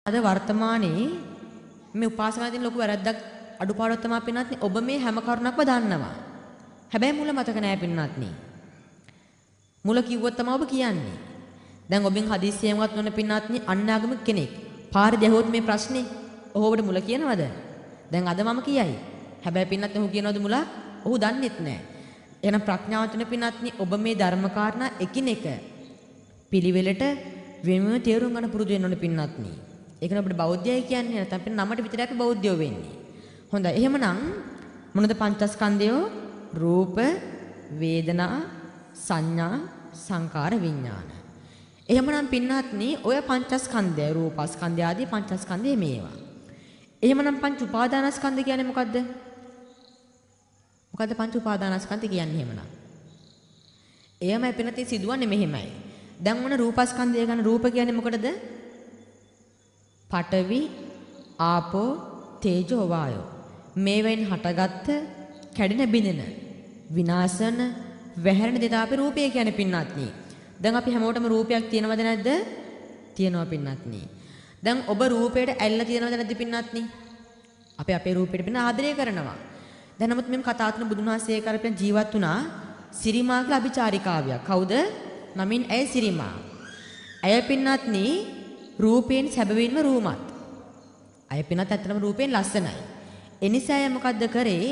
අද වර්තමානයේ මේ උපාසකයන් තියෙන ලොකු වැරද්දක් අඩුපාඩුවක් තමයි පින්වත්නි, ඔබ මේ හැම කරුණක්ම දන්නවා. හැබැයි මුල මතක නෑ පින්වත්නි. මුල කිව්වොත් තමයි ඔබ කියන්නේ. දැන් ඔබෙන් හදිස්සියෙන්වත් නොන පින්වත්නි අන්‍යාගමික කෙනෙක් පාරේ දැහුවොත් මේ ප්‍රශ්නේ ඔහු ඔබට මුල කියනවද? දැන් අද මම කියයි. හැබැයි පින්වත්නි ඔහු කියනවද මුල? ඔහු දන්නෙත් නෑ. එහෙනම් ප්‍රඥාවන්ත වෙන පින්වත්නි ඔබ මේ ධර්ම කාරණා එකිනෙක පිළිවෙලට වෙනම තේරුම් ගන්න පුරුදු වෙන්න ඕනේ පින්වත්නි. ඒක නේ අපිට බෞද්ධයයි කියන්නේ. නැත්නම් අපිට නමට විතරයි අපි බෞද්ධයෝ වෙන්නේ. හොඳයි. එහෙමනම් මොනද පංචස්කන්ධය? රූප, වේදනා, සංඥා, සංකාර, විඥාන. එහෙමනම් පින්වත්නි ඔය පංචස්කන්ධය, රූපස්කන්ධය ආදී පංචස්කන්ධය මේවා. එහෙමනම් පංච උපාදානස්කන්ධ කියන්නේ මොකද්ද? මොකද්ද පංච උපාදානස්කන්ධ කියන්නේ එහෙමනම්? එයමයි පින්වත්නි සිදුවන්නේ මෙහෙමයි. දැන් ඔන්න රූපස්කන්ධය ගන්න. රූප කියන්නේ මොකටද? පඨවි, ආපෝ, තේජෝ, වායෝ. මේවෙන් හටගත්ත කැඩෙන බිඳෙන විනාශන වැහැරෙන දෙත අපි රූපය කියන්නේ පින්වත්නි. දැන් අපි හැමෝටම රූපයක් තියෙනවද නැද්ද? තියෙනවා පින්වත්නි. දැන් ඔබ රූපයට ඇල්ලලා තියෙනවද නැද්ද පින්වත්නි? අපි අපේ රූපයට පින්න ආදරය කරනවා. දැන් නමුත් මෙම් කතා තුන බුදුන් වහන්සේ කරපින් ජීවත් වුණා සිරිමා කියලා අභිචාරිකාවියක්. කවුද? නමින් ඇය සිරිමා. ඇය පින්වත්නි රූපයෙන් සැබවින්ම රූමත්. අය පින්වත් ඇත්තටම රූපයෙන් ලස්සනයි. එනිසා ඇය මොකද්ද කරේ?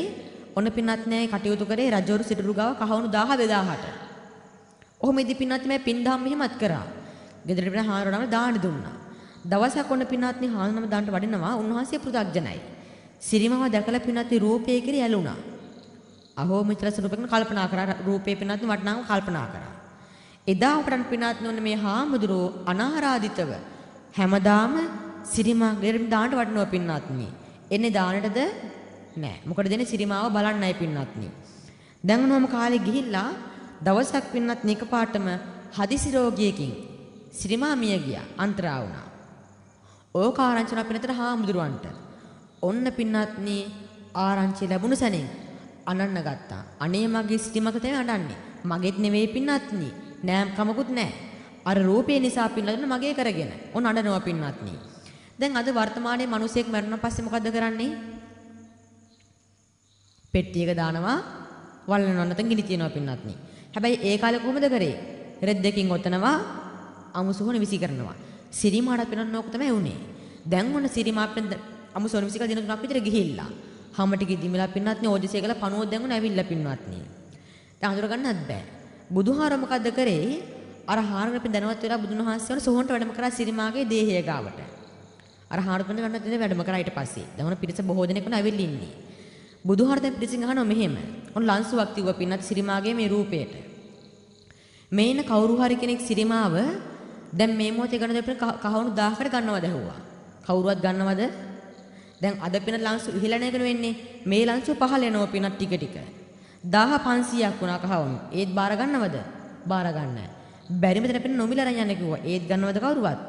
ඔන්න පින්වත් නෑ කටයුතු කරේ රජවරු සිටුරු ගාව කහවණු 1000 2000ට. ඔහොම ඉදි පින්වත් මේ පින්දහම් මෙහෙමත් කරා. ගෙදරට පින හාමුදුරුවෝ දාන දුන්නා. දවසක් ඔන්න පින්වත් නේ හාමුදුරුවෝ දාන්නට වඩිනවා. උන්වහන්සේ පෘථග්ජනයි. සිරිමාව දැකලා පින්වත් රූපය කෙරේ ඇලුනා. අහෝ මෙච්චර රූපයකින් කල්පනා කරා. රූපේ පින්වත් වටිනාකම කල්පනා කරා. එදා පටන් පින්වත් ඔන්න මේ හාමුදුරුවෝ අනාරාධිතව හැමදාම සිරිමා ගෙදරට දාන්නට වඩිනවා පින්වත්නි. එන්නේ දානටද? නෑ. මොකටද එන්නේ? සිරිමාව බලන්නයි පින්වත්නි. දැන් ඔන්නෝම කාලේ ගිහිල්ලා දවසක් පින්වත්නි එකපාරටම හදිසි රෝගියකින් සිරිමා මිය ගියා. අන්තරා වුණා. ඕක ආරංචි වුණා පින්නතර හාමුදුරුවන්ට. ඔන්න පින්වත්නි ආරංචි ලැබුණු සැනින් අනන්න ගත්තා. අනේ මගේ සිරිමක තමයි අඬන්නේ. මගේත් නෙවෙයි පින්වත්නි. නෑ කමකුත් නෑ. අර රූපේ නිසා පින්වත්නි මගේ කරගෙන ඔන්න අඬනවා පින්වත්නි. දැන් අද වර්තමානයේ මිනිසෙක් මැරුණ පස්සේ මොකද්ද කරන්නේ? පෙට්ටියක දානවා, වල්ලනවා, නැත්නම් ගිනි තියනවා පින්වත්නි. හැබැයි ඒ කාලේ කොහොමද කරේ? රෙද්දකින් ඔතනවා, අමුසොහොන විසි කරනවා. සිරිමාට පින්වත්නි ඕක තමයි වුනේ. දැන් ඔන්න සිරිමා පින් අමුසොහොන විසි කරලා දින තුනක් විතර ගිහිල්ලා. හැම ටික දිමිලා පින්වත්නි ඕජසය කළා පණුව දැන් ඔන්න ඇවිල්ලා පින්වත්නි. දැන් අඳුර ගන්නත් බෑ. බුදුහාර මොකද්ද කරේ? අර හාරගෙන පින් දැනුවත් වෙලා බුදුන් වහන්සේ වන සොහොන්ට වැඩම කරා සිරිමාගේ දේහය ගාවට. අර හාරගෙන වැඩම වැඩම කරා ඊට පස්සේ. දැන් ඔන්න පිරිස බොහෝ දෙනෙක් වුණ ඇවිල්ලා ඉන්නේ. බුදුහාර දැන් පිරිසින් අහනවා මෙහෙම. ඔන්න ලන්සුවක් තිව්වා පින්නත් සිරිමාගේ මේ රූපයට. මේ ඉන්න කවුරු හරි කෙනෙක් සිරිමාව දැන් මේ මොහොතේ ගන්න දෙපින කහවණු 1000කට ගන්නවද ඇහුවා. කවුරුවත් ගන්නවද? දැන් අද පින ලන්සු ඉහළ නැගෙන වෙන්නේ. මේ ලන්සුව පහළ යනවා පින්නත් ටික ටික. 1500ක් වුණා කහවණු. ඒත් බාර ගන්නවද? බාර ගන්නෑ. බැරිම තැන පින නොමිල අරන් යන්න කිව්වා. ඒත් ගන්නවද කවුරුවත්?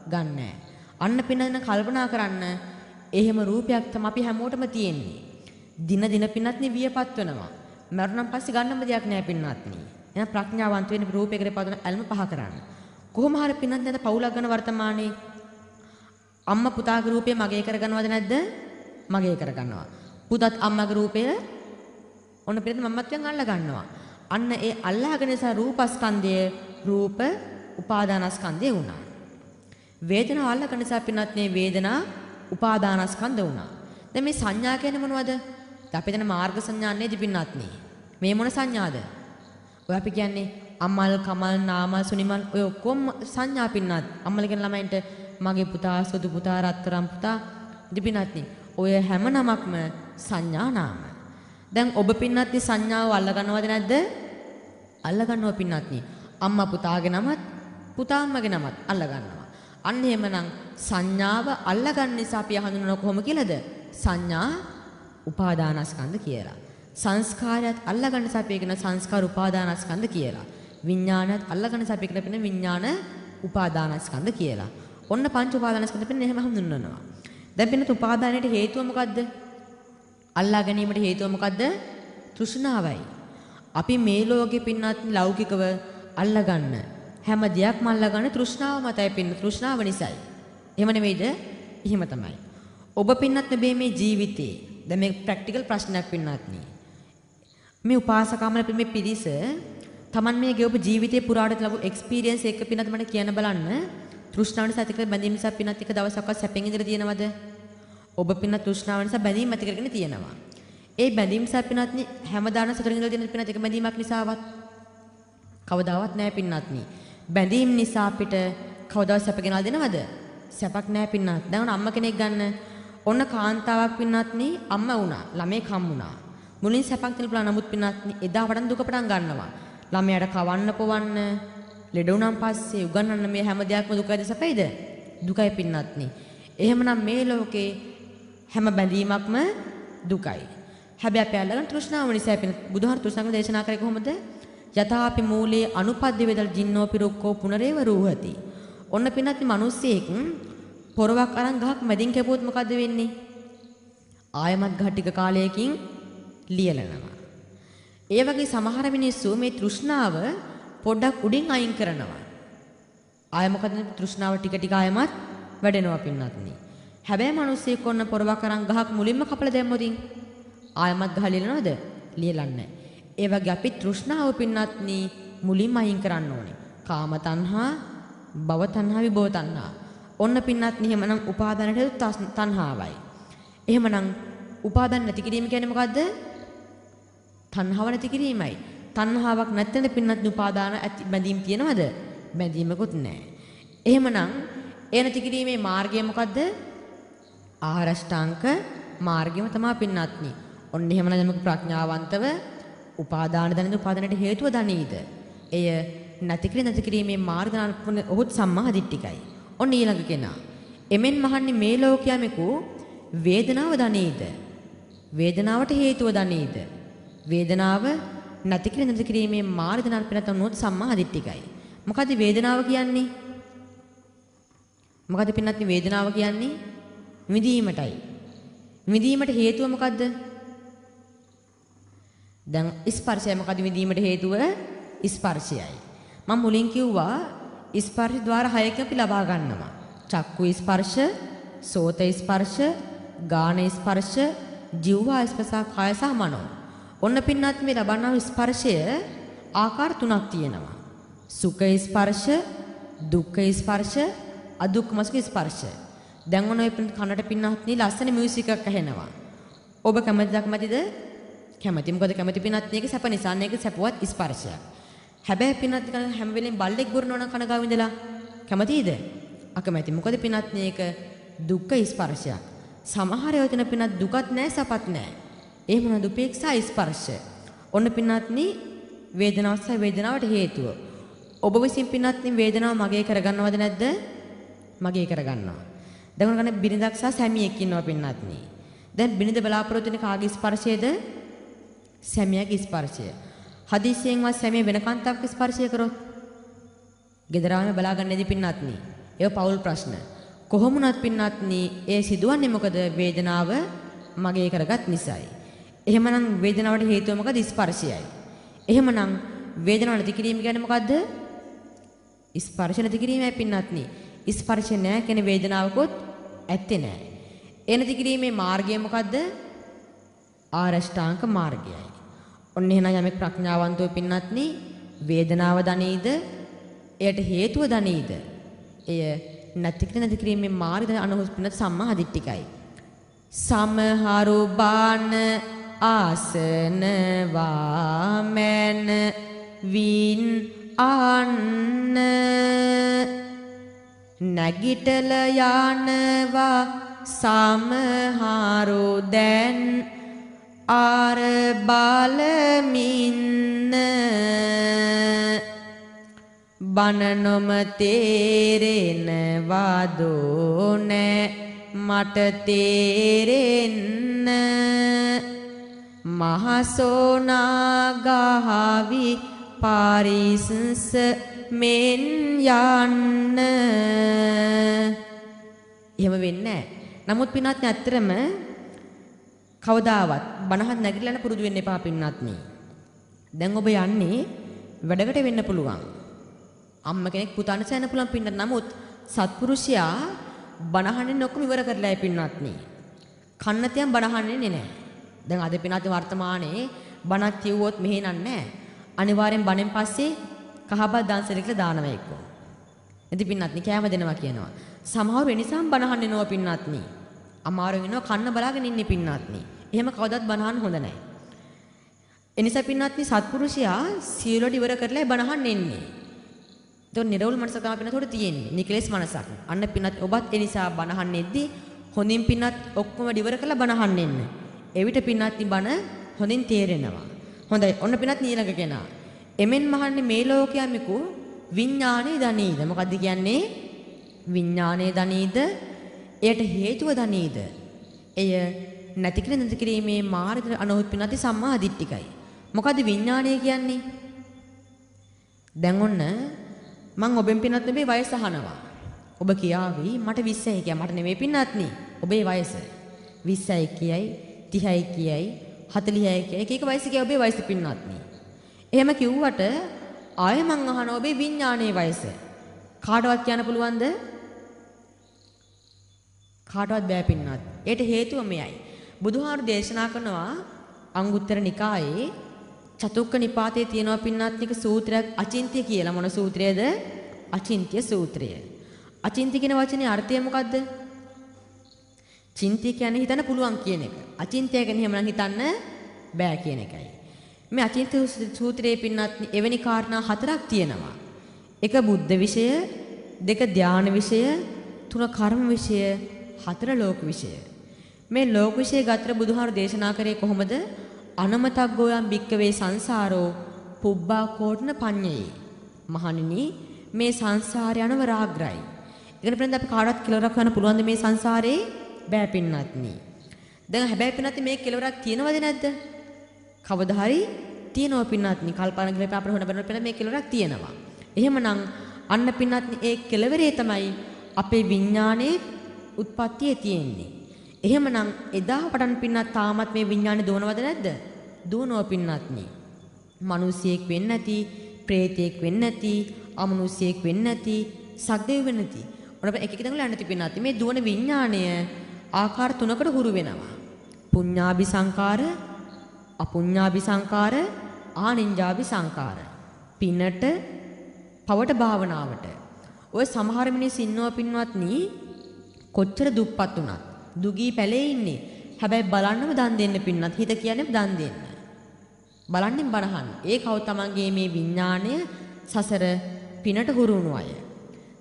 ගන්නෑ. අන්න පින කල්පනා කරන්න එහෙම රූපයක් තමයි අපි හැමෝටම තියෙන්නේ. දින දින පින්නත්නි වියපත් වෙනවා. මරුණන් පස්සේ ගන්නම දෙයක් නෑ පින්නත්නි. එහෙනම් ප්‍රඥාවන්ත වෙන්න රූපයකට පදන ඇල්ම පහ කරන්න. කොහොම හරි පින්නත් නැද පවුලක් ගන්න වර්තමානයේ අම්මා පුතාගේ රූපය මගේ කරගන්නවද නැද්ද? මගේ කරගන්නවා. පුතත් අම්මගේ රූපය ඔන්න පින්නත් මම්මත්වයන් අල්ල ගන්නවා. අන්න ඒ අල්ලාගෙන නිසා රූපස්කන්ධය රූප උපාදානස්කන්ධය වුණා. වේදනාව අල්ලගෙන නිසා පින්නත් මේ වේදනා උපාදානස්කන්ධ වුණා. දැන් මේ සංඥා කියන්නේ මොනවද? අපි දැන් මාර්ග සංඥා නේද පින්නත් නේ. මේ මොන සංඥාද? ඔය අපි කියන්නේ අමල් කමල් නාමල් සුනිමල් ඔය ඔක්කොම සංඥා පින්නත්. අම්මල කියන ළමයින්ට මගේ පුතා සුදු පුතා රත්තරන් පුතා ඉතින් පින්නත් නේ. ඔය හැම නමක්ම සංඥා නාම. දැන් ඔබ පින්නත් නේ සංඥාව අල්ල ගන්නවද නැද්ද? අල්ල ගන්නවා පින්නත් නේ. අම්මා පුතාගේ නමත් පුතා අම්මගේ නමත් අල්ල ගන්නවා. අන්න එහෙමනම් සංඥාව අල්ල ගන්න නිසා අපි හඳුනන කොහොම කියලාද? සංඥා උපාදානස්කන්ධ කියලා. සංස්කාරයත් අල්ල ගන්න නිසා අපි කියන සංස්කාර උපාදානස්කන්ධ කියලා. විඥානයත් අල්ල ගන්න නිසා අපි කියන විඥාන උපාදානස්කන්ධ කියලා. ඔන්න පංච උපාදානස්කන්ධ පින්න එහෙම හඳුන්වනවා. දැන් පින්නත් උපාදානයට හේතුව මොකද්ද? අල්ලා ගැනීමට හේතුව මොකද්ද? තෘෂ්ණාවයි. අපි මේ ලෝකෙ පින්නත් ලෞකිකව අල්ල ගන්න හැම දෙයක්ම අල්ල ගන්න තෘෂ්ණාව මතයි පින්න. තෘෂ්ණාව නිසායි. එහෙම නෙවෙයිද? එහෙම තමයි. ඔබ පින්නත් මේ ජීවිතේ දැන් මේ ප්‍රැක්ටිකල් ප්‍රශ්නයක් පින්නත් නේ. මේ උපාසකමල මේ පිරිස තමන් මේ ගෙවපු ජීවිතේ පුරාට ලැබු එක්ස්පීරියන්ස් එක පින්නත් මට කියන්න බලන්න. තෘෂ්ණාව නිසා ඇති කර බැඳීම නිසා පින්නත් එක දවසක්වත් සැපෙන් ඉඳලා තියෙනවද? ඔබ පින්නත් තෘෂ්ණාව නිසා බැඳීම් ඇති කරගෙන තියෙනවා. ඒ බැඳීම් නිසා පින්නත් හැමදාම සතුටින් ඉඳලා තියෙන පින්නත් එක බැඳීමක් නිසාවත් කවදාවත් නෑ පින්නත් නේ. බැඳීම් නිසා අපිට කවදාවත් සැප ගෙනල් දෙනවද? සැපක් නෑ පින්නත්. දැන් ඔන්න අම්ම කෙනෙක් ගන්න. ඔන්න කාන්තාවක් පින්නත් නේ අම්මා වුණා. ළමයෙක් හම් වුණා. මුලින් සැපක් තියෙන පුළුවන් නමුත් පින්නත් නේ එදා පටන් දුක පටන් ගන්නවා. ළමයාට කවන්න පොවන්න ලෙඩ වුණාන් පස්සේ උගන්වන්න මේ හැම දෙයක්ම දුකයිද සැපයිද? දුකයි පින්නත් නේ. එහෙමනම් මේ ලෝකේ හැම බැඳීමක්ම දුකයි. හැබැයි අපි අල්ලගන්න තෘෂ්ණාව නිසා පින්නත් බුදුහාර තෘෂ්ණාව දේශනා කරේ කොහොමද? යථාපි මූලේ අනුපද්‍ය වේදල් ජින්නෝ පිරුක්කෝ පුනරේව රූහති. ඔන්න පින්නත් මිනිස්සෙක් පොරවක් අරන් ගහක් මැදින් කැපුවොත් මොකද්ද වෙන්නේ? ආයමත් ගහ ටික කාලයකින් ලියලනවා. ඒ වගේ සමහර මිනිස්සු මේ තෘෂ්ණාව පොඩ්ඩක් උඩින් අයින් කරනවා. ආය මොකද තෘෂ්ණාව ටික ටික ආයමත් වැඩෙනවා පින්නත් නේ. හැබැයි මිනිස්සෙක් ඔන්න පොරවක් අරන් ගහක් මුලින්ම කපලා දැම්මොත් ආයමත් ගහ ලියලනවද? ලියලන්නේ නැහැ. ඒ වගේ අපි තෘෂ්ණාව පින්නත් නේ මුලින්ම අයින් කරන්න ඕනේ. කාම තණ්හා, භව තණ්හා, විභව තණ්හා. ඔන්න පින්නත් නේ එහෙමනම් උපාදානට හේතු තණ්හාවයි. එහෙමනම් උපාදාන නැති කිරීම කියන්නේ මොකද්ද? තණ්හාව නැති කිරීමයි. තණ්හාවක් නැත්නම් පින්නත් උපාදාන ඇති බැඳීම් තියෙනවද? බැඳීමකුත් නැහැ. එහෙමනම් ඒ නැති කිරීමේ මාර්ගය මොකද්ද? ආරෂ්ඨාංක මාර්ගයම තමයි පින්නත් නේ. ඔන්න එහෙමනම් යමක ප්‍රඥාවන්තව උපාදාන දැනද උපාදානට හේතුව දනීද? එය නැති කිරීම නැති කිරීමේ මාර්ග ඔහුත් සම්මා දිට්ඨිකයි. ඔන්න ඊළඟ කෙනා. එමෙන් මහන්නේ මේ ලෝකයමෙකු වේදනාව දනීද? වේදනාවට හේතුව දනීද? වේදනාව නැති කිරීම නැති කිරීමේ මාර්ග ඥාන උනොත් සම්මා දිට්ඨිකයි. මොකද්ද වේදනාව කියන්නේ? මොකද්ද පින්නත් වේදනාව කියන්නේ? විඳීමටයි. විඳීමට හේතුව මොකද්ද? දැන් ස්පර්ශය මොකද්ද විඳීමට හේතුව? ස්පර්ශයයි. මම මුලින් කිව්වා ස්පර්ශ ద్వාර හයකින් අපි ලබා ගන්නවා. චක්කු ස්පර්ශ, සෝත ස්පර්ශ, ගාන ස්පර්ශ, ජීවහා ස්පර්ශ, කාය සහ මනෝ. ඔන්න පින්නත් මේ ලබන්නා වූ ස්පර්ශය ආකාර තුනක් තියෙනවා. සුඛ ස්පර්ශ, දුක්ඛ ස්පර්ශ, අදුක්ඛම සුඛ ස්පර්ශ. දැන් ඔන්න ඔය කනට පින්නත් නේ ලස්සන මියුසික් එකක් ඇහෙනවා. ඔබ කැමතිද කැමතිද? කැමති. මොකද කැමති පින්නත් මේක සැප නිසා මේක සැපවත් ස්පර්ශයක්. හැබැයි පින්නත් කන හැම වෙලෙම බල්ලෙක් බුරනවා නම් කන ගාව ඉඳලා කැමතිද? අකමැති. මොකද පින්නත් මේක දුක්ඛ ස්පර්ශයක්. සමහර ඒවා තියෙන පින්නත් දුකත් නෑ සැපත් නෑ. ඒ මොනවද? උපේක්ෂා ස්පර්ශ. ඔන්න පින්නත් නේ වේදනාව සහ වේදනාවට හේතුව. ඔබ විසින් පින්නත් නේ වේදනාව මගේ කරගන්නවද නැද්ද? මගේ කරගන්නවා. දැන් ඔන්න ගන්න බිරිඳක් සහ සැමියෙක් ඉන්නවා පින්නත් නේ. දැන් බිරිඳ බලාපොරොත්තු වෙන්නේ කාගේ ස්පර්ශයේද? සැමියාගේ ස්පර්ශය. හදිසියෙන්වත් සැමියා වෙන කාන්තාවක ස්පර්ශය කරොත් ගෙදර ආවම බලා ගන්න ඇති පින්නත් නේ. ඒව පෞල් ප්‍රශ්න. කොහොම වුණත් පින්නත් නේ ඒ සිදුවන්නේ මොකද? වේදනාව මගේ කරගත් නිසායි. එහෙමනම් වේදනාවට හේතුව මොකද? ස්පර්ශයයි. එහෙමනම් වේදනාව නැති කිරීම කියන්නේ මොකද්ද? ස්පර්ශ නැති කිරීමයි පින්නත් නේ. ස්පර්ශ නෑ කියන වේදනාවකොත් ඇත්තේ නෑ. ඒ නැති කිරීමේ මාර්ගය මොකද්ද? ආරෂ්ඨාංක මාර්ගයයි. ඔන්න එහෙනම් යමෙක් ප්‍රඥාවන්තව පින්නත් නේ වේදනාව දනීද? එයට හේතුව දනීද? එය නැති කිරීම නැති කිරීමේ මාර්ගය අනුහුස් පින්නත් සම්මා දිට්ඨිකයි. සමහරු බාන ආසන වාමන වින් අන්න නැගිටල යනවා සමහරු දැන් ආර බලමින්න බන නොම තේරෙනවා දෝ නෑ මට තේරෙන්න මහසෝනා ගහවි පාරිස්ස මෙන් යන්න. එහෙම වෙන්නේ නැහැ. නමුත් පින්වත් ඇත්තටම කවදාවත් බණහත් නැගිටලා යන පුරුදු වෙන්න එපා පින්වත් නේ. දැන් ඔබ යන්නේ වැඩකට වෙන්න පුළුවන්. අම්ම කෙනෙක් පුතාට සෑන පුළුවන් පින්නත්. නමුත් සත්පුරුෂයා බණ අහන්නේ ඔක්කොම ඉවර කරලා පින්වත්නි. කන්න තියන් බණ අහන්නේ නෑ. දැන් අද පින්වත්නි වර්තමානයේ බණක් කිව්වොත් මෙහෙ නෑ. අනිවාර්යෙන් බණෙන් පස්සේ කහබත් දන්සල කියලා දානවා එක්කෝ. ඉතින් පින්වත්නි කෑම දෙනවා කියනවා. සමහරව එනිසාම බණ අහන්නේ නෝ පින්වත්නි. අමාරුවෙන් ඉන්නවා කන්න බලාගෙන ඉන්නේ පින්වත්නි. එහෙම කවදාවත් බණ අහන්න හොඳ නෑ. එනිසා පින්වත්නි සත්පුරුෂයා සියලු වැඩ ඉවර කරලා බණ අහන්න එන්නේ. ඒතකොට නිරවුල් මනස තමයි පින්වත්නි තියෙන්නේ. නිකලෙස් මනසක්. අන්න පින්වත් ඔබත් එනිසා බණ අහන්න එද්දී හොඳින් පින්වත් ඔක්කොම වැඩ ඉවර කරලා බණ අහන්න එන්න. එවිට පින්වත්නි බණ හොඳින් තේරෙනවා. හොඳයි. ඔන්න පින්වත්නි ඊළඟ කෙනා. එමෙන් මහන්නේ මේ ලෝකයමිකු විඥානේ දනීද? මොකද්ද කියන්නේ? විඥානේ දනීද? එයට හේතුව දනීද? එය නැති කිරීම නැති කිරීමේ මාර්ග අනෝත් පින්වත්නි සම්මා දිට්ඨිකයි. මොකද්ද විඥානය කියන්නේ? දැන් ඔන්න මං ඔබෙන් පින්වත් නෙමෙයි වයස අහනවා. ඔබ කියාවි මට 20යි කියලා. මට නෙමෙයි පින්වත්නි. ඔබේ වයස 20යි කියයි, 30යි කියයි, 40යි කියයි. එක එක වයස කියයි ඔබේ වයස පින්වත්නි. එහෙම කිව්වට ආයෙ මං අහනවා ඔබේ විඥානයේ වයස. කාටවත් කියන්න පුළුවන්ද? කාටවත් බෑ පින්වත්. ඒට හේතුව මෙයයි. බුදුහාමුදුරු දේශනා කරනවා අංගුත්තර නිකායේ චතුක්ක නිපාතයේ තියෙනවා පින්වත්නික සූත්‍රයක් අචින්ත්‍ය කියලා. මොන සූත්‍රයද? අචින්ත්‍ය සූත්‍රය. අචින්ත්‍ය කියන වචනේ අර්ථය මොකද්ද? චින්ත්‍ය කියන්නේ හිතන්න පුළුවන් කියන එක. අචින්ත්‍ය කියන්නේ එහෙමනම් හිතන්න බෑ කියන එකයි. මේ අචින්ත්‍ය සූත්‍රයේ පින්වත්නි එවැනි කාරණා හතරක් තියෙනවා. එක බුද්ධ විෂය, දෙක ධ්‍යාන විෂය, තුන කර්ම විෂය, හතර ලෝක විෂය. මේ ලෝක විෂය ගතර බුදුහාරු දේශනා කරේ කොහොමද? අනමතග්ගෝයම් භික්කවේ සංසාරෝ පුබ්බා කෝටන පඤ්ඤේ. මහණෙනි මේ සංසාරය අනවරාග්‍රයි. ඒකට පිළිබඳ අපි කාටවත් කෙලවරක් හොයන්න පුළුවන්ද මේ සංසාරේ? බෑ පින්වත්නි. දැන් හැබැයි පින්වත්නි මේ කෙලවරක් තියෙනවද නැද්ද? කවදා හරි තියෙනවා පින්වත්නි. කල්පනා කරලා අපිට හොයන්න බැරි වෙන මේ කෙලවරක් තියෙනවා. එහෙමනම් අන්න පින්වත්නි ඒ කෙලවරේ තමයි අපේ විඥානයේ උත්පත්තියේ තියෙන්නේ. එහෙමනම් එදා පටන් පින්වත් තාමත් මේ විඥානේ දුවනවද නැද්ද? දුවනවා පින්වත්නි. මිනිසියෙක් වෙන්න නැති, ප්‍රේතයෙක් වෙන්න නැති, අමනුෂ්‍යයෙක් වෙන්න නැති, සක්දෙව් වෙන්න නැති. ඔන්න එක එක තැන්වල යන්න නැති පින්වත්නි. මේ දුවන විඥාණය ආකාර තුනකට හුරු වෙනවා. පුඤ්ඤාභි සංකාර, අපුඤ්ඤාභි සංකාර, ආනිඤ්ඤාභි සංකාර. පිනට, පවට, භාවනාවට. ඔය සමහර මිනිස් ඉන්නවා පින්වත්නි කොච්චර දුප්පත් වුණත් දුගී පැලේ ඉන්නේ. හැබැයි බලන්නම දන් දෙන්න පින්නත්. හිත කියන්නේ දන් දෙන්න. බලන්නෙන් බනහන්න. ඒ කව තමන්ගේ මේ විඥාණය සසර පිනට හුරු වුණු අය.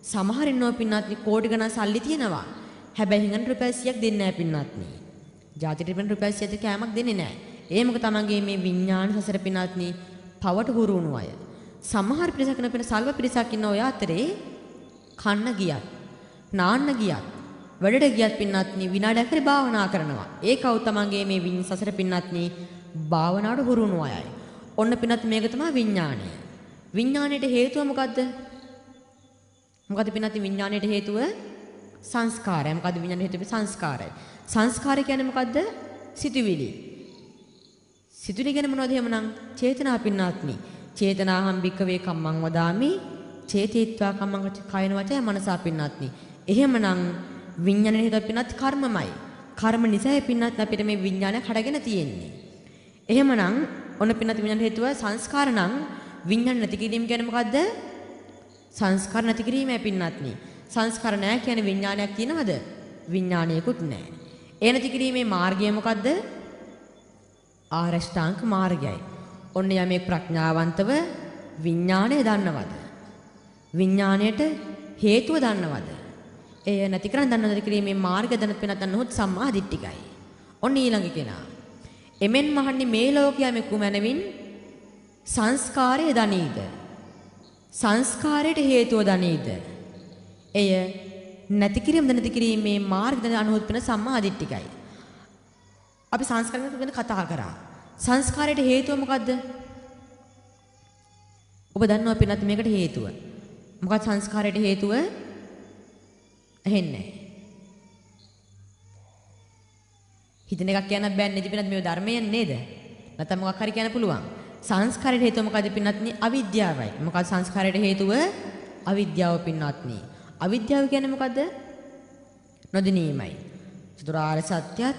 සමහර ඉන්නවා පින්නත්නි කෝටි ගණන් සල්ලි තියෙනවා. හැබැයි හිඟන් රුපියල් 100ක් දෙන්නේ නැහැ පින්නත්නි. ජාතියට පින්න රුපියල් 100ක් කෑමක් දෙන්නේ නැහැ. ඒ මොකද තමන්ගේ මේ විඥාන සසර පින්නත්නි පවට හුරු වුණු අය. සමහර පිරිසක් ඉන්න පින සල්ව පිරිසක් ඉන්න ඔය අතරේ කන්න ගියත්, නාන්න ගියත්, වැඩට ගියත් පින්වත්නි විනාඩියක් හරි භාවනා කරනවා. ඒ කවු තමන්ගේ මේ සසර පින්වත්නි භාවනාවට හුරු වුණු අයයි. ඔන්න පින්වත් මේක තමයි විඥාණය. විඥාණයට හේතුව මොකද්ද? මොකද්ද පින්වත්නි විඥාණයට හේතුව? සංස්කාරය. මොකද්ද විඥාණයට හේතුව? සංස්කාරය. සංස්කාරය කියන්නේ මොකද්ද? සිතුවිලි. සිතුවිලි කියන්නේ මොනවද එහෙමනම්? චේතනා පින්වත්නි. චේතනාහම් භික්කවේ කම්මං වදාමි. චේතිත්වා කම්මං කයන වචය මනසා පින්වත්නි. එහෙමනම් විඥානයේ හේතුව පින්වත් කර්මමයි. කර්ම නිසායි පින්වත් අපිට මේ විඥානය හටගෙන තියෙන්නේ. එහෙමනම් ඔන්න පින්වත් විඥාන හේතුව සංස්කාර නම් විඥාන නැති කිරීම කියන්නේ මොකද්ද? සංස්කාර නැති කිරීමයි පින්වත්නි. සංස්කාර නැහැ කියන්නේ විඥානයක් තියෙනවද? විඥානයකුත් නැහැ. ඒ නැති කිරීමේ මාර්ගය මොකද්ද? ආරෂ්ඨාංග මාර්ගයයි. ඔන්න යමෙක් ප්‍රඥාවන්තව විඥානය දන්නවද? විඥාණයට හේතුව දන්නවද? එය නැති කරන් දන්නවද නැති කිරීමේ මාර්ගය දැන පිනත් නොහොත් සම්මා දිට්ඨිකයි. ඔන්න ඊළඟ කෙනා. එමෙන් මහන්නේ මේ ලෝකයා මෙකු මැනවින් සංස්කාරය දනීද? සංස්කාරයට හේතුව දනීද? එය නැති කිරීම නැති කිරීමේ මාර්ග දැන අනුහොත් පින සම්මා දිට්ඨිකයි. අපි සංස්කාරය ගැන කතා කරා. සංස්කාරයට හේතුව මොකද්ද? ඔබ දන්නවා පිනත් මේකට හේතුව. මොකක්ද සංස්කාරයට හේතුව? ඇහෙන්නේ නැහැ. හිතන එකක් කියන්නත් බෑනේ නේද පිනත් මේ ධර්මයෙන් නේද? නැත්නම් මොකක් හරි කියන්න පුළුවන්. සංස්කාරයට හේතුව මොකද්ද පින්වත්නි? අවිද්‍යාවයි. මොකක්ද සංස්කාරයට හේතුව? අවිද්‍යාව පින්වත්නි. අවිද්‍යාව කියන්නේ මොකද්ද? නොදැනීමයි. චතුරාර්ය සත්‍යයත්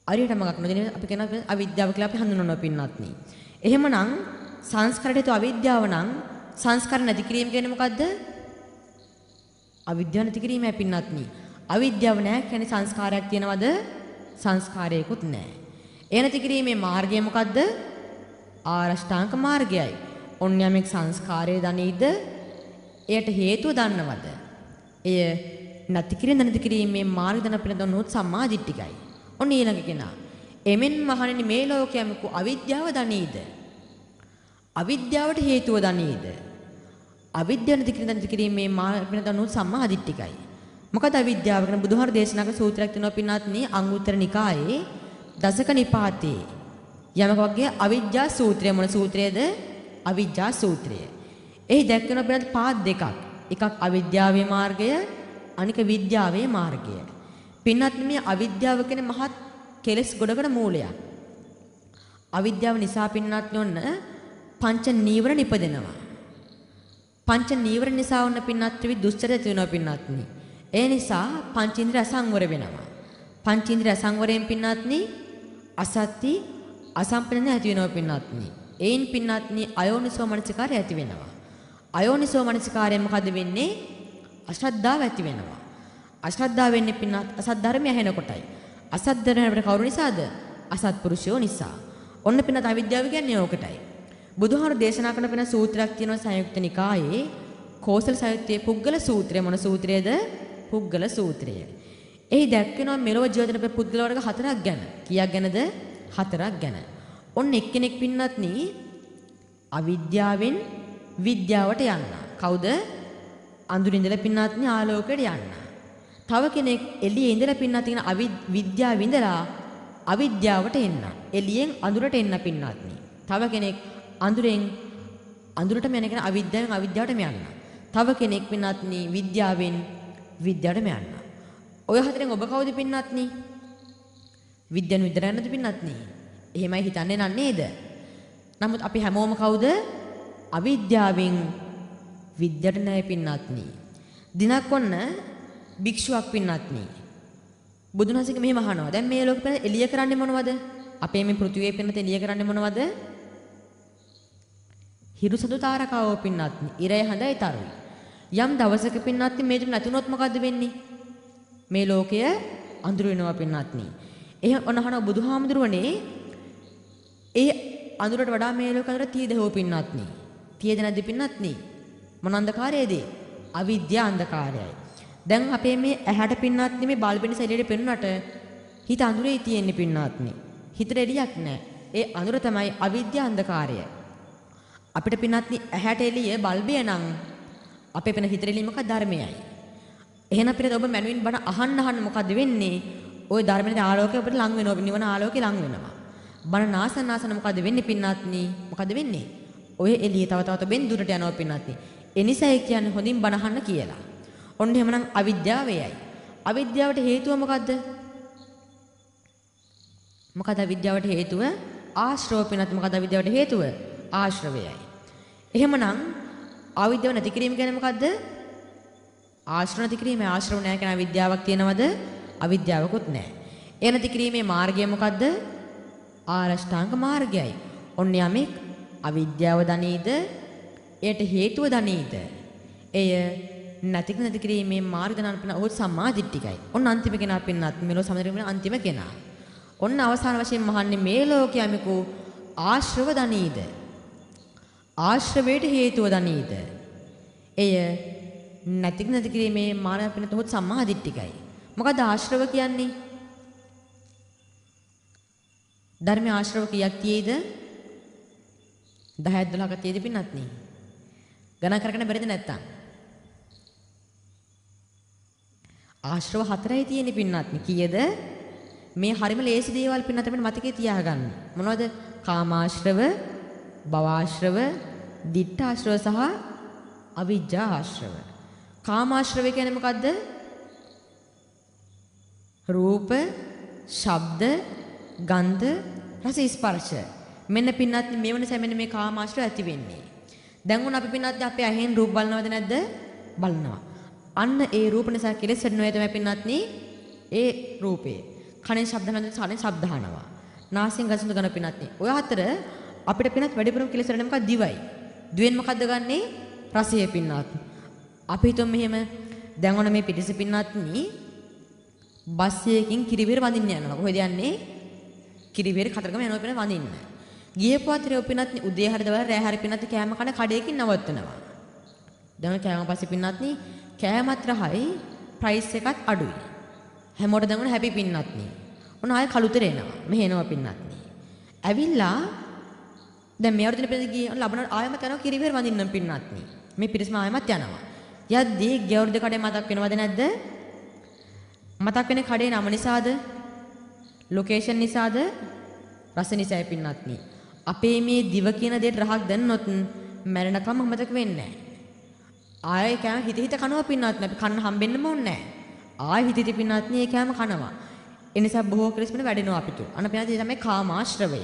හරියට මගක් නොදැනීම අපි කියන අවිද්‍යාව කියලා අපි හඳුන්වනවා පින්වත්නි. එහෙමනම් සංස්කාරයට හේතුව අවිද්‍යාව නම් සංස්කාර නැති කිරීම කියන්නේ මොකද්ද? අවිද්‍යාව නැති කිරීමයි පින්වත්නි. අවිද්‍යාව නෑ කියන්නේ සංස්කාරයක් තියනවද? සංස්කාරයකුත් නෑ. ඒ නැති කිරීමේ මාර්ගය මොකද්ද? ආරෂ්ඨාංග මාර්ගයයි. ඔන්න යමෙක් සංස්කාරය දනීද? එයට හේතුව දන්නවද? එය නැති කිරීම නැති කිරීමේ මාර්ග දන පිළිබඳව නොත් සම්මා දිට්ඨිකයි. ඔන්න ඊළඟ කෙනා. එමෙන් මහණෙනි මේ ලෝකයේ යමෙකු අවිද්‍යාව දනීද? අවිද්‍යාවට හේතුව දනීද? අවිද්‍යාව නැති කිරීම නැති කිරීමේ මාර්ග පිළිබඳව නොත් සම්මා දිට්ඨිකයි. මොකද අවිද්‍යාව ගැන බුදුහාර දේශනා කළ සූත්‍රයක් තියෙනවා පින්වත්නි, අංගුත්තර නිකායේ දසක නිපාතේ යමක වගේ අවිද්‍යා සූත්‍රය. මොන සූත්‍රයද? අවිද්‍යා සූත්‍රය. එහි දැක්වෙන පින්වත් පාත් දෙකක්. එකක් අවිද්‍යාවේ මාර්ගය, අනික විද්‍යාවේ මාර්ගය. පින්වත්නි මේ අවිද්‍යාව කියන්නේ මහත් කෙලෙස් ගොඩකට මූලයක්. අවිද්‍යාව නිසා පින්වත්නි ඔන්න පංච නීවරණ ඉපදෙනවා. පංච නීවරණ නිසා ඔන්න පින්වත් ත්‍රිවිධ දුස්චරිත ඇති වෙනවා පින්වත්නි. ඒ නිසා පංචේන්ද්‍රිය අසංවර වෙනවා. පංචේන්ද්‍රිය අසංවරයෙන් පින්වත්නි අසත්‍ය අසම්ප්‍රදාය ඇති වෙනවා පින්වත්නි. එයින් පින්වත්නි අයෝනිසෝ මනසිකාරය ඇති වෙනවා. අයෝනිසෝ මනසිකාරය මොකද වෙන්නේ? අශ්‍රද්ධාව ඇති වෙනවා. අශ්‍රද්ධාව වෙන්නේ පින්වත් අසත් ධර්මය ඇහෙනකොටයි. අසත් ධර්මය අපිට කවුරු නිසාද? අසත්පුරුෂයෝ නිසා. ඔන්න පින්වත් අවිද්‍යාව කියන්නේ ඕකටයි. බුදුහාර දේශනා කරන පින සූත්‍රයක් තියෙනවා සංයුක්ත නිකායේ කෝසල සංයුත්තේ පුද්ගල සූත්‍රය. මොන සූත්‍රයද? පුද්ගල සූත්‍රය. එහි දැක්වෙනවා මෙලොව ජීවත් වෙන පුද්ගල වර්ග හතරක් ගැන. කීයක් ගැනද? හතරක් ගැන. ඔන්න එක්කෙනෙක් පින්වත්නි අවිද්‍යාවෙන් විද්‍යාවට යන්න. කවුද? අඳුරින් ඉඳලා පින්වත්නි ආලෝකයට යන්න. තව කෙනෙක් එළියේ ඉඳලා පින්වත් කියන අවිද්‍යාව ඉඳලා අවිද්‍යාවට එන්න. එළියෙන් අඳුරට එන්න පින්වත්නි. තව කෙනෙක් අඳුරෙන් අඳුරටම යන කෙනා අවිද්‍යාවෙන් අවිද්‍යාවටම යන්න. තව කෙනෙක් පින්වත්නි විද්‍යාවෙන් විද්‍යාවටම යන්න. ඔය හතරෙන් ඔබ කවුද පින්වත්නි? විද්‍යාවෙන් විද්‍යාවට යන්නද පින්වත්නි? එහෙමයි හිතන්නේ නන් නේද? නමුත් අපි හැමෝම කවුද? අවිද්‍යාවෙන් විද්‍යාවට නෑ පින්වත්නි. දිනක් ඔන්න භික්ෂුවක් පින්වත්නි බුදුන් වහන්සේගෙන් මෙහෙම අහනවා. දැන් මේ ලෝකෙ එළිය කරන්නේ මොනවද? අපේ මේ පෘථිවියේ පින්නත එළිය කරන්නේ මොනවද? හිරු සඳු තාරකාවෝ පින්වත්නි. ඉරය හඳයි තරුයි. යම් දවසක පින්වත්නි මේ තුන නැතුනොත් මොකද්ද වෙන්නේ? මේ ලෝකය අඳුර වෙනවා පින්වත්නි. එහෙම ඔන්න අහනවා බුදුහාමුදුරුවනේ, ඒ අඳුරට වඩා මේ ලෝක අඳුර තියද හෝ පින්වත්නි? තියද නැද්ද පින්වත්නි? මොන අන්ධකාරයේද? අවිද්‍යා අන්ධකාරයයි. දැන් අපේ මේ ඇහැට පින්වත්නි මේ බල්බ නිසා එළියට පෙනුනට හිත අඳුරේ තියෙන්නේ පින්වත්නි. හිතට එළියක් නැහැ. ඒ අඳුර තමයි අවිද්‍යා අන්ධකාරය. අපිට පින්වත්නි ඇහැට එළිය බල්බය නම් අපේ පෙන හිතට එළිය මොකක්ද? ධර්මයයි. එහෙනම් අපිට ඔබ මනවින් බණ අහන්න අහන්න මොකද වෙන්නේ? ওই ධර්මයේ ආලෝකය අපිට ලං වෙනවා. නිවන ආලෝකය ලං වෙනවා. බණ නාසන නාසන මොකද වෙන්නේ පින්වත්නි? මොකද වෙන්නේ? ඔය එළිය තව තවත් ඔබෙන් දුරට යනවා පින්වත්නි. ඒ නිසා ඒ කියන්නේ හොඳින් බණ අහන්න කියලා. ඔන්න එහෙමනම් අවිද්‍යාව එයයි. අවිද්‍යාවට හේතුව මොකද්ද? මොකද අවිද්‍යාවට හේතුව? ආශ්‍රව පින්වත්. මොකද අවිද්‍යාවට හේතුව? ආශ්‍රවයයි. එහෙමනම් අවිද්‍යාව නැති කිරීම කියන්නේ මොකද්ද? ආශ්‍රව නැති කිරීම. ආශ්‍රව නැහැ කියන අවිද්‍යාවක් තියෙනවද? අවිද්‍යාවකුත් නැහැ. ඒ නැති කිරීමේ මාර්ගය මොකද්ද? ආරෂ්ඨාංග මාර්ගයයි. ඔන්න යමෙක් අවිද්‍යාව දනීද? එයට හේතුව දනීද? එය නැති නැති කිරීමේ මාර්ග දනන පින ඔහු සම්මා දිට්ඨිකයි. ඔන්න අන්තිම කෙනා පින්නත් මෙලොව සමදරීමේ අන්තිම කෙනා. ඔන්න අවසාන වශයෙන් මහන්නේ මේ ලෝකයේ යමෙකු ආශ්‍රව දනීද? ආශ්‍රවයට හේතුව දනීද? එය නැති නැති කිරීමේ මාර්ග පිනත ඔහු සම්මා දිට්ඨිකයි. මොකද ආශ්‍රව කියන්නේ? ධර්මයේ ආශ්‍රව කීයක් තියෙයිද? 10ක් 12ක් තියෙයිද පින්නත් නේ? ගණන් කරගෙන බැරිද නැත්තම්? ආශ්‍රව හතරයි තියෙන්නේ පින්නත් නේ. කීයද? මේ හරිම ලේසි දේවල් පින්නත් අපිට මතකේ තියාගන්න. මොනවද? කාමාශ්‍රව, භවආශ්‍රව, දිට්ඨාශ්‍රව සහ අවිජ්ජා ආශ්‍රව. කාමාශ්‍රව කියන්නේ මොකද්ද? රූප, ශබ්ද, ගන්ධ, රස, ස්පර්ශ. මෙන්න පින්නත් මේ වෙනස මෙන්න මේ කාමාශ්‍රව ඇති වෙන්නේ. දැන් උන් අපි පින්නත් අපේ ඇහෙන් රූප බලනවද නැද්ද? බලනවා. අන්න ඒ රූප නිසා කෙලෙස් වැඩෙනවා තමයි පින්වත්නි ඒ රූපේ. කනෙන් ශබ්ද අහනවා කනෙන් ශබ්ද අහනවා. නාසයෙන් ගඳ සුවඳ ගන්න පින්වත්නි. ඔය අතර අපිට පින්වත් වැඩිපුරම කෙලෙස් වැඩෙන්නේ මොකක්ද? දිවයි. දිවෙන් මොකද්ද ගන්නෙ? රසය පින්වත්. අපි හිතමු මෙහෙම දැන් ඔන්න මේ පිටිස පින්වත්නි බස් එකකින් කිරිබිර වඳින්න යනවා. කොහෙද යන්නේ? කිරිබිර කතරගම යනවා පින්වත් වඳින්න. ගියපු අතරේ ඔය පින්වත්නි උදේ හරි දවල් රෑ හරි පින්වත්නි කෑම කන කඩේකින් නවත්තනවා. දැන් කෑම පස්සේ පින්වත්නි කෑමත් රහයි ප්‍රයිස් එකත් අඩුයි. හැමෝටම දැන් ඔන්න හැපි පින්වත්නි. ඔන්න ආයෙ කළුතර එනවා. මෙහෙ එනවා පින්වත්නි. ඇවිල්ලා දැන් මේ අවුරුද්දේ පින්වත්නි ගියේ ඔන්න ලබන ආයෙමත් යනවා කිරිබිර වඳින්නම් පින්වත්නි. මේ පිරිසම ආයෙමත් යනවා. යද්දී ගිය අවුරුද්ද කඩේ මතක් වෙනවද නැද්ද? මතක් වෙන්නේ කඩේ නම නිසාද? ලොකේෂන් නිසාද? රස නිසායි පින්වත්නි. අපේ මේ දිව කියන දේට රහක් දැන්නොත් මැරෙනකම් අමතක වෙන්නේ නැහැ. ආයෙ කෑම හිත හිත කනවා පින්වත්නි. අපි කන්න හම්බෙන්නම ඕනේ නැහැ. ආයෙ හිත හිත පින්වත්නි ඒ කෑම කනවා. ඒ නිසා බොහෝ කෙලෙස් වෙන වැඩෙනවා අපි තුල. අන්න පින්වත්නි තමයි කාමාශ්‍රවය.